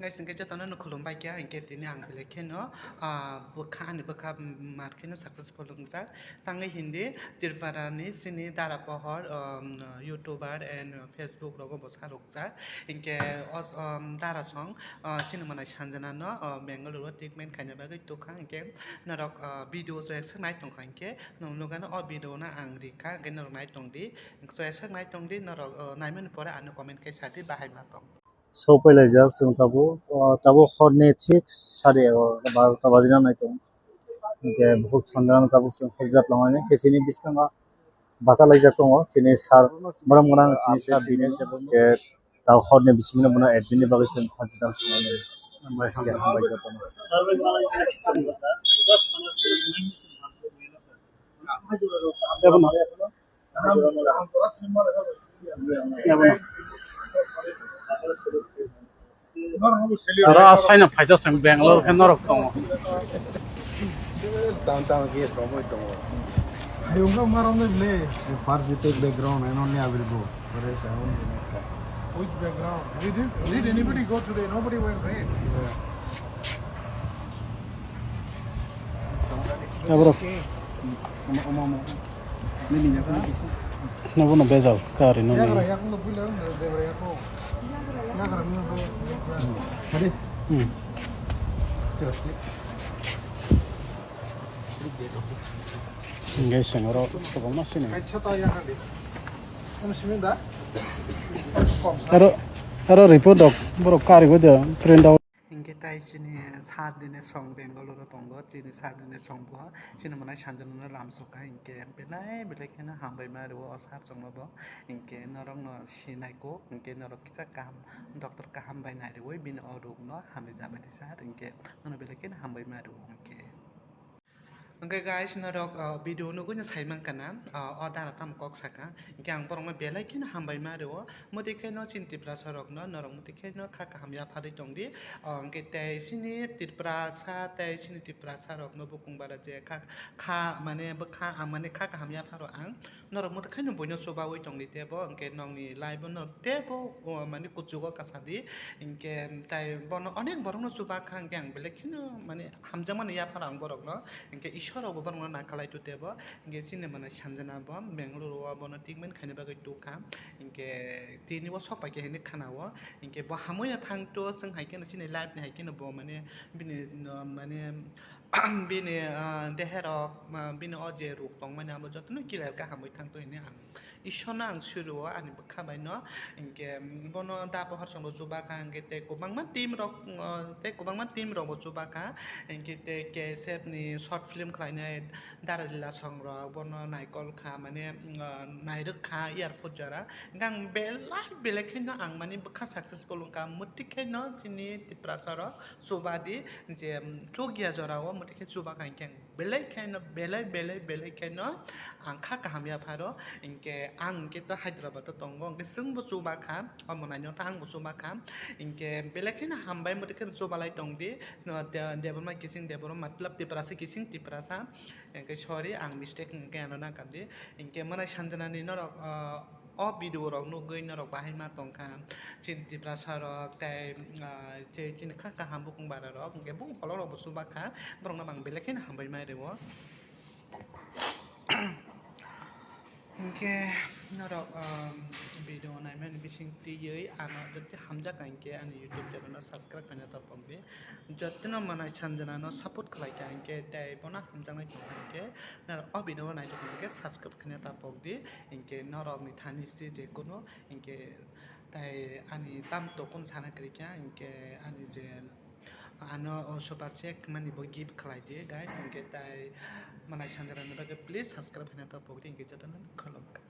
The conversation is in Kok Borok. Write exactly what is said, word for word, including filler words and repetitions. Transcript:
Guys, hwnkhe jotono no khulumbai kha, hwnkhe tini ang belai kheno, ah, bwkha, ani bwkha, mm, mar kheno successful wngjak. Tangwi hindi Tripura ni chini Dara Pohor, um, YouTuber and Facebook rogo bo sa rukjak. Hwnkhe os-, um, Dara song, ah, chini mwnai Sanjana no, ah, Bangalore o treatment khaina bagwi tukha. Hwnkhe norok, ah, video o chwng nai tongkha, hwnkhe nwng nukgano o video no ang rikha, hwnkhe norok nai tongdi. Chwng nai tongdi, norok, ah, naimani pore ano comment khai sadi bahai ma tong. Sopailaijak chwng tabuk, o, tabuk horni thik sari ego, barota bajina nai tongo. Hwnkhe bukhuk Sanjana tabuk chwng hojat lamani, khe chini biskango bachalaijak tongo, chini sir, borom gwnang chini sir Dinesh Debbarma. Hwnkhe tabuk horni bisingno bono admin ni bagwi chwng hojat lamani. Hambai, hambai, hambai jotono. Oro asaino phaijak chwng Bangalore khe norok tongo. Downtown khe romwi tongo. Ayung ka marom le ble. First you take background and only I will go. Whereas I won't go. Which background? We didn't, did anybody go today? Nobody went, right? Abro. Nobono bejal kari no. Hadi. Hmm. Enggak sih, oro kebang masih nih. Aro, aro report dok, borok kari go de, print out. Hingke tai chini sir Dinesh song Bangalore o tongo, chini sir Dinesh song bo chini mwnai Sanjana no lamsokha, hingke belai belai kheno hambai ma rwo o sir song no bo, hingke norok no sinai kok, hingke norok kisa kaham doctor kaham bai nai rwoi bini o rok no hambai jabani sir, hingke nono belai kheno hambai ma rwo hingke. Hingke guys, norok, ah, video nugui no sai mankha na, ah, o dara tamo kok saka. Hingke ang borok no belai kheno hambai ma rwo. Motwi kheno chini Tiprasa rok no, norok motwi kheno kha kaham ya phadwi tongdi. Ah, hingke tei chini Tiprasa, tei chini Tiprasa rok no bukung bara je kha, kha mane bwkha, ah, mane kha kaham ya pharo ang. Norok motwi khaino buino chubaui tongdi tebo, hingke nokni life o norok tebo, o, mani kuchugo kasadi, hingke tai bono onek borokno chubakha, hingke ang belai kheno mani hamjakmani yaphar ang borokno, hingke Ishwar rokbo borokno nangkhalai tu tebo, hingke chini mwnai Sanjana bo Bangalore o bono treatment khaina bagwi tukha, hingke tini bo sok paikha hinwi khana o, hingke bo hamui no thang to, chwng hai kheno chini life ni hai kheno bo mane bini, no, mane, bini, ah, deherok, ma, bini o je ruk tongmani abo jotono clear khe hamwi thangto hinwi ang Ishwarno ang suru o ani bwkha bai no. Hinkhe bono da pohor chwngno chubakha, hinkhe tei kwbangma team rok, ah, tei kwbangma team rok bo chubakha, hinkhe tei K S F ni short film khlainai Daralila song rok bono naikol kha, mane, ah, nairwk kha airport jora. Hinkhe ang belai belai khe no ang mani bwkha successful wngkha, mwtwi khe no chini Tiprasa rok chubadi je, um, chukya jora o mwtwi khe chubakha hinkhe ang belai khe no, belai, belai, belai khe no ang kha kaham ya pharo. Hinkhe ang hinkhe to Hyderabad o tongo, hinkhe chwngbo chubakha, omo naino ta angbo chubakha. Hinkhe belai khe no hambai, mwtwi khe no chubalai tongdi. No, De-, Debbarma kising Debbarma, matlab Tiprasa kising Tiprasa. Hinkhe sorry, ang mistake hinkhe ano nangkha di. Hinkhe mwnai Sanjana ni norok, ah, o video rok nugwi norok bahai ma tongkha, chini Tiprasa rok tei, ah, che-, chini kha kaham bukung bara rok, hinkhe bukung kolok rok bo chubakha, borok no ang belai kheno hambai mai rwo. Hinkhe norok, ah, video naimani bising twiwi ano joto hamjak hinkhe ani YouTube channel no subscribe khaina topok di. Jotono mwnai Sanjana no support khlai kha hinkhe tei bono hamjaknai tongkha hinkhe norok o video o naitokha hinkhe subscribe khaina topok di, hinkhe norok ni thani se je kunu hinkhe tai ani tam tokun sana kwrwi kha hinkhe ani je ano o super check mani bo gift khlai di guys, hinkhe tai mwnai Sanjana ni bagwi please subscribe khaina topok di, hinkhe jotono khulumkha.